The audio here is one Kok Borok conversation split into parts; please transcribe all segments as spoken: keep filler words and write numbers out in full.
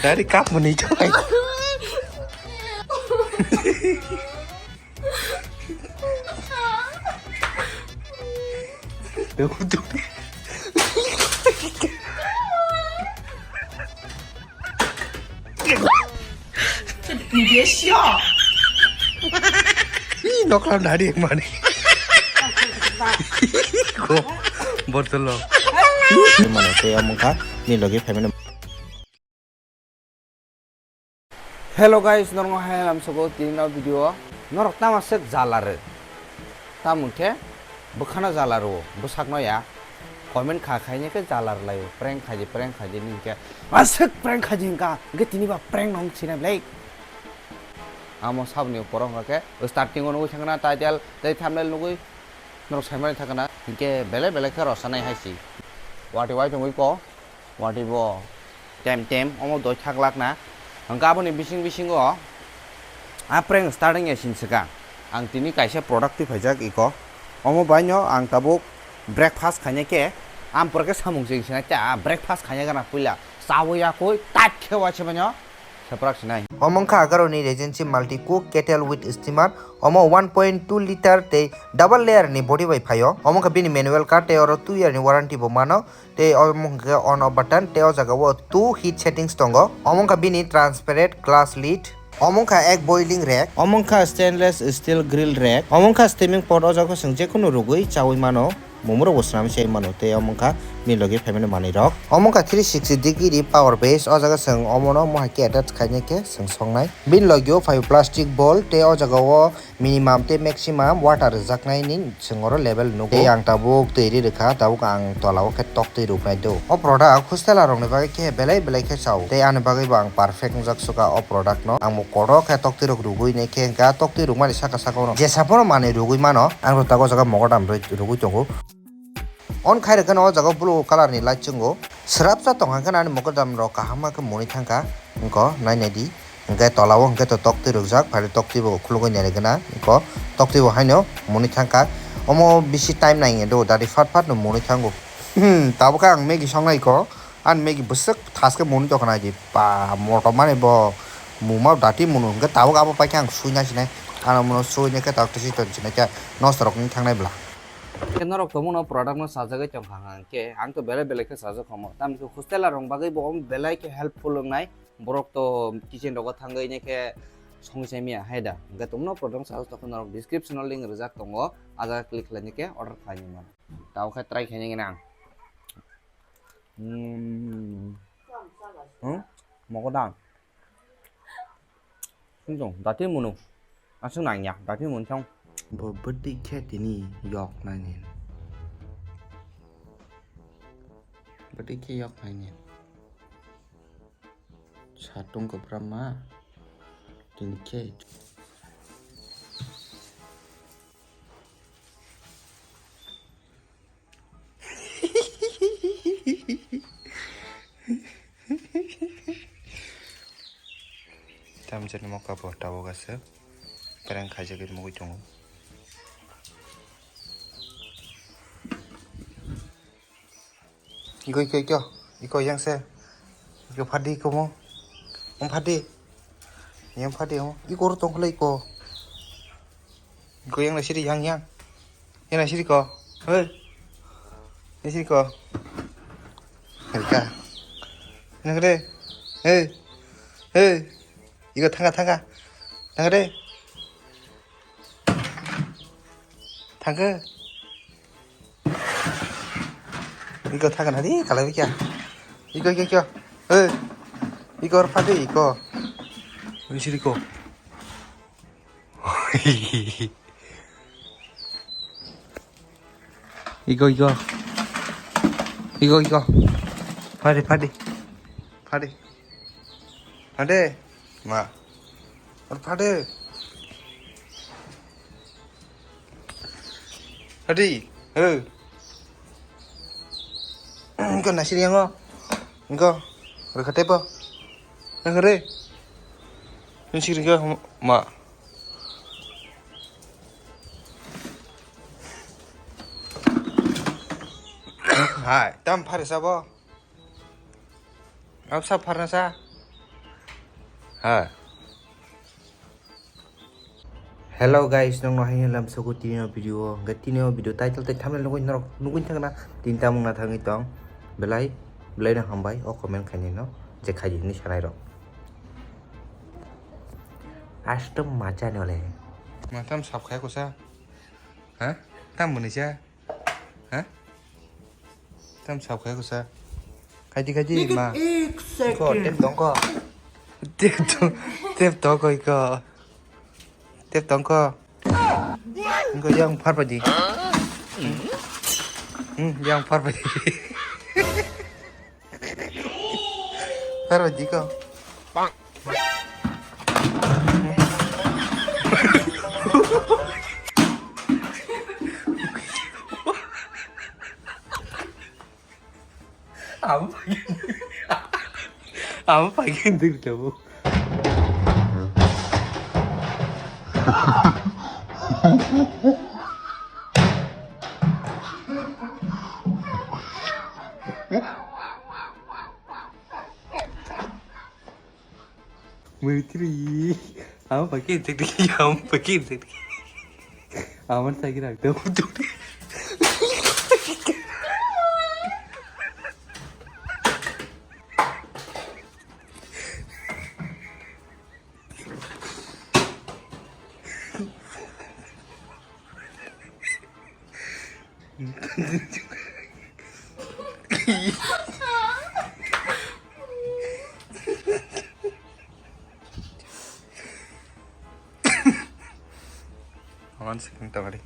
Dari cup mani chai. Ih, noklam dari yang mana? Ko, botol lo. Mana saya mengka, ni lagi family. Hello guys, norok hai lam sogo tini no video. Norok tama sek jala re. Tamung khe bwkhano jala rwo, bwsakno ya. Comment kha khaini khe jala rwlaio. Prank khaidi, prank khaidi ni khe. Aswk prank khaidi wngkha. Hwnkhe tini ba prank no wng sinai blai. Amo saboni upor wngkha khe starting o nugwi thangna title tei thumbnail nugwi norok saimani thangna. Hinkhe belai belai khe rosanai hai si. Wati wai tongwi ko. Wati bo tem tem omo doi thak lak na. Ang aboni bising bisingo a prank starting ya sin swkang. Ang tini kaisa product twi phaijak iko. Omo baino ang tabuk breakfast khaina khe, ang pore khe samung cheng sinai ta breakfast khaina gana puila. Chawi yakui tat khe waise baino seprak sinai. Omo wngkha Agaroni Regency Multi Cook Kettle with Steamer. Omo one point two liter tei double layer ni body bai phaio. Omo wngkha bini manual car tei oro two year ni warranty bo mano. Tei omo hwnkhe on off button, tei o jaga o two heat settings tongo. Omo wngkha bini transparent glass lid. Omo wngkha egg boiling rack. Omo wngkha stainless steel grill rack. Omo wngkha steaming pot, o jaga o chwng jekhunu rwgwi chawi mano. Mumurok bo swnam se mano. Tei omo wngkha bini logi phaimani manwi rok. Omo wngkha three sixty degree power base. O jaga chwng omono mohai khe attach khaina khe chwng songnai. Bini logi o phaio plastic bowl, tei o jaga o minimum tei maximum water rwjaknaini chwng oro level nugo. Tei ang tabuk twi ri rwkha, tabuk ang tola o khe tok twi rwknai do. O product hostela rokni bagwi khe belai belai khe chao. Tei ani bagwi bo ang perfect wngjak suka o product no. Ang bo kotor khe tok twi rok rwgwi nai khe hwnkha tok twi rwkmani saka saka o jesa phano manwi rwgwi mano. Ang rw tabuk o jaga mogodam rwgwi tongo. On khai rwkhe no o jaga blue colour ni light chwngo. Swrapsa tongkha khe ani mogodam rok kaham khe mwnwi thangkha. Wngkha nai nai di. Hwnkhe tola o hwnkhe to tok twi rwkjak, phai tok twi bo khulugwi nai rwkhe na. Wngkha tok twi bo haino mwnwi thangkha. Omo bisi time nai do, dadi fat fat no mwnwi thango. Hmm, tabukhe ang Maggie songnai ko. Ani Maggie bwswk thaske mwnwi tongkha nai di. Pa motom mani bo muma dati mwnwi hwnkhe tabuk abo paikhe ang suina sinai. Ano mwnwi suina khe tok twi si ton sinai khe nosto rok wng thangnai bwla. Khe norok tongmano product no sajagwi tongkha hwnkhe ang to belai belai khe sajak khamu. Tamni khe hostela rok bagwi bo belai khe helpful wngnai. Borok to kitchen rogo thangwi ne khe songwi chai maya hai da. Hwnkhe tongmano product no sajak tongkha norok description o link rwjak tongo. A jaga click khlaina khe order khlaina mano. Tao khe try khaina nang. Hmm. Hmm? Mogodam. Sung sung, dati munu. Asung nang ya, dati mun sung. Bo bwtwi khe tini yok naini. Bwtwi khe yok naini. Satung kwbra ma. Tini khe. Tamjani moka bo tabuk aswk prank khaijagwi mugwi tongo. Iko, iko, iko. Iko yang se. Iko phadi iko mo. Om phadi. Yang phadi mo. Iko ro tongkhle iko. Iko yang na siri yang yang. Yang na siri ko. Hei. Yang siri ko. Rika. Nang re. Hei. Hei. Iko thanga thanga. Nang re. Thangkhe. Iko thangkhe nadi kalai bikya. Iko, iko, iko. Hei. Iko oro phadi iko. Oi siri ko. Iko, iko. Iko, iko. Phadi, phadi. Phadi. Phadi. Ma. Oro phadi. Phadi. He. Engko nasiri yango. Engko. Rwkha tepo. Engko re. Nasiri ko ma. Hai, tam phari sabo. Ap sa pharna sa. Ah. Hello guys, nokno hai lam sogo tini o video o. Hingke tini o video title tei thumbnail nugui norok nugui thangna tin tamung na thangui tong. Belai, belai no hambai o comment khaini no je khaidi hinui sanai rok. Astom macha ni ole. Matam sap khai kusa. Ha? Tam muni cha? Ha? Tam sap khai kusa. Khaidi khaidi ma. Ko tep tong ko. Tep tong, tep tong ko iko. Tep tong ko. Ko yang phar paji. Hmm, yang phar paji. Phar paji ko. Amo pagi, amo pagi ndik jamu. Mui tiri. Amo pakai tik tik, amo pakai tik tik. Amo sakira, amo tuk tik. Aman sikung tangari.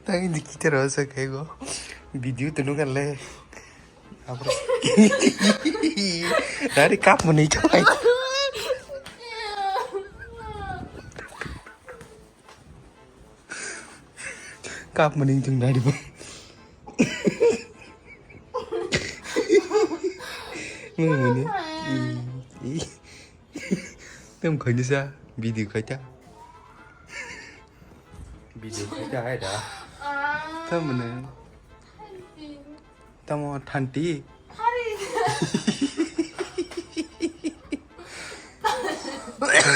Tang ini kita rasa kayak gua. Video tuh kan le. Apa? Dari kap menikah. Kap mani jung dari bo. Mani. Tem khaini sa video khaita. Video khaita hai da. Tem mani. Tamo thanti. Hari.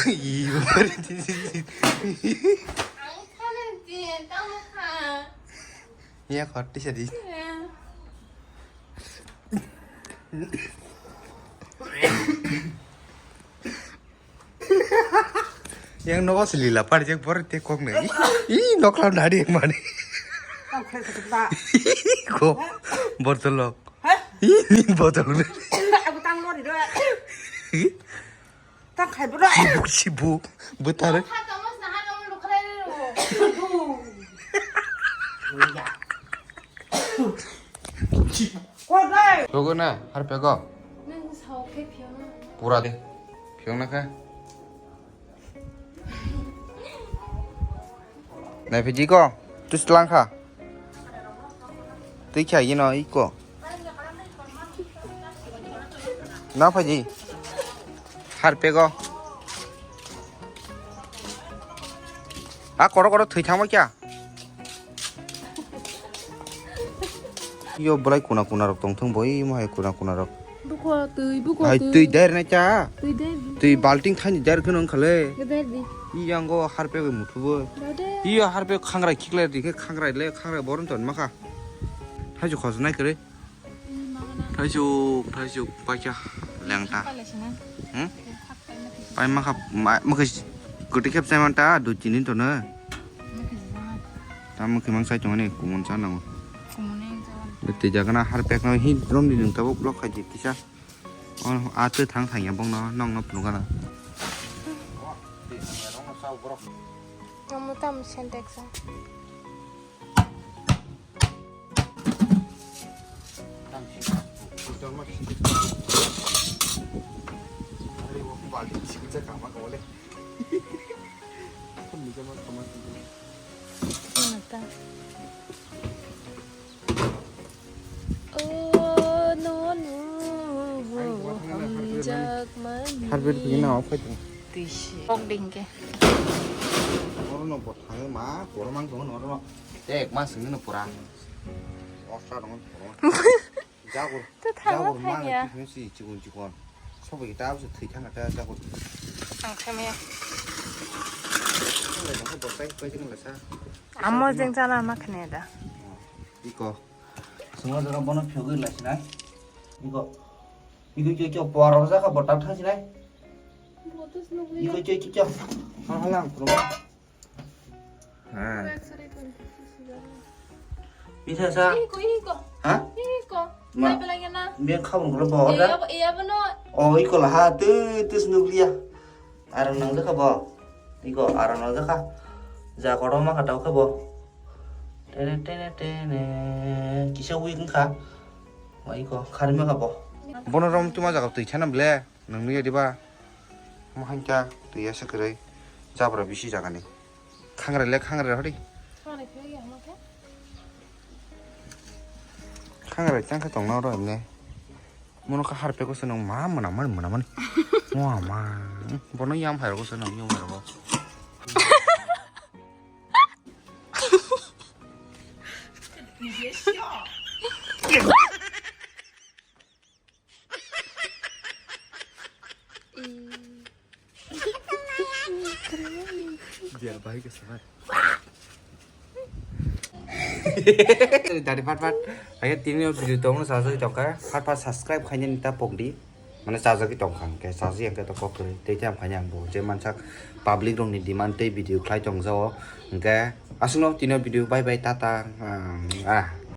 Ih, ang khananti, tamo kha. Iya, koti sadi. Iya. Yang nogo se lila parjak bor te kok nai. Ih, nokla nadi mani. Tang khlai khatuk ba. Ko botol lok. Hah? Ih, botol. Aku tang lori do. Tang khai bro. Sibu, sibu. Butar. Kha kamas na ha kamas lukhlai ro. Kok dai. Logo na, harpego. Nang sao khe phiyo na. Pura de. Phiyong na kha. Nai phiji ko, tu selang kha. Tui kha yino iko. Na phiji. Harpego. A koro koro thui thangma kya? Yo, belai kuna kuna rok tongthung bo, imo hai kuna kuna rok. Buko twi, buko hai twi. Twi der na cha. Twi der. Twi balting thani der kheno khale. Geder di. I yango harpe muthu bo. Geder. Iyo harpe khangrai khiklai di khe khangrai le khangrai boron ton makha. Thaisu khosnai kre. Thaisu, thaisu pakya lengta. Hmm? Pai makha, ma-, makha gute khep sai manta, du chini to na. Tamo khimang sai tongani kumun sa nango. Kumun sa. Te jagana har pek na hi drom ni nung tabuk block khai di kisa. On ate thang thang ya bong no nong no phunu gana. Kamu tam sentek sa. Oh, no, no, hamjak mani. Harbi rwgwi na okhai tong. Tisi. Kok ding ke. Oro no bo thangwi ma, borok mang tongo oro no. Ek mas wngwi no pura. Osra rong. Jagur. To thangma jagur ma thangya. Nang si chikon chikon. Sobo kita abu thwi thang ta jagur. Ang thame. Amo jeng chala ma khne da. Iko. Suma jora bono phiyogwi lai sinai. Iko. Iko kyo kyo por rok jaka bo tak thang sinai. Iko kyo kyo kyo. Hal halang. Ha. Bisa sa? Iko, iko. Ha? Iko. Ma. Nai pelai na. Biang khabang gulo bo. Iya, iya bono. Oh, iko lah ha. Tu, tu senuk dia. Arang nang jaka bo. Iko, arang nang jaka. Ja kotor ma kata ka bo. Tene, tene, tene. Kisa weak wngkha. Ma iko, kharima ka bo. Bono rom tuma jaga twi chana ble. Nang nui diba? Mo hangka twi asa kwrwi. Jabra bisi jagani. Khangrai le khangrai hori. Khangrai khe ya hama khe? Khangrai tang khe tong na ro emne. Mono ka harpe ko se nang ma mana man mana man. Mo ma. Bono yam hai ro ko se nang yam hai ro ko. Biar baik ke sabar. Dari pat pat. Ayo tini video tong sa sa tong ka. Pat pat subscribe khaini ta pok di. Mane chajagwi tongkha, hwnkhe chaji hwnkhe to kok kwrwi tei tei hamkhaini ang bo je mansak public rokni demand tei video khlai tongjao, hwnkhe aswkno tini video bye bye tata, ah.